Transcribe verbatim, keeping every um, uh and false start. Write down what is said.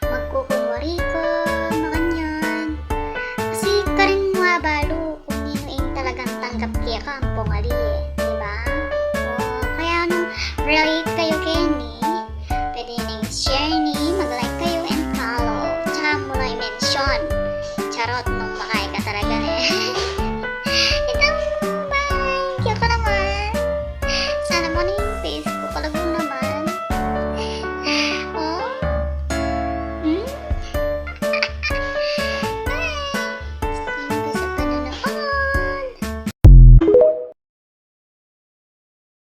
magkukumuri ka, makanyan. Kasi karin mu abalu kung ninu ing talagang tanggap keka ampong ali e, di ba? O, kaya nung relate kayu keni, pwede ning share ni, mag-like kayu and follow. Tsaka mu lang i-mention. Charot, nung makanyan ka talaga ne.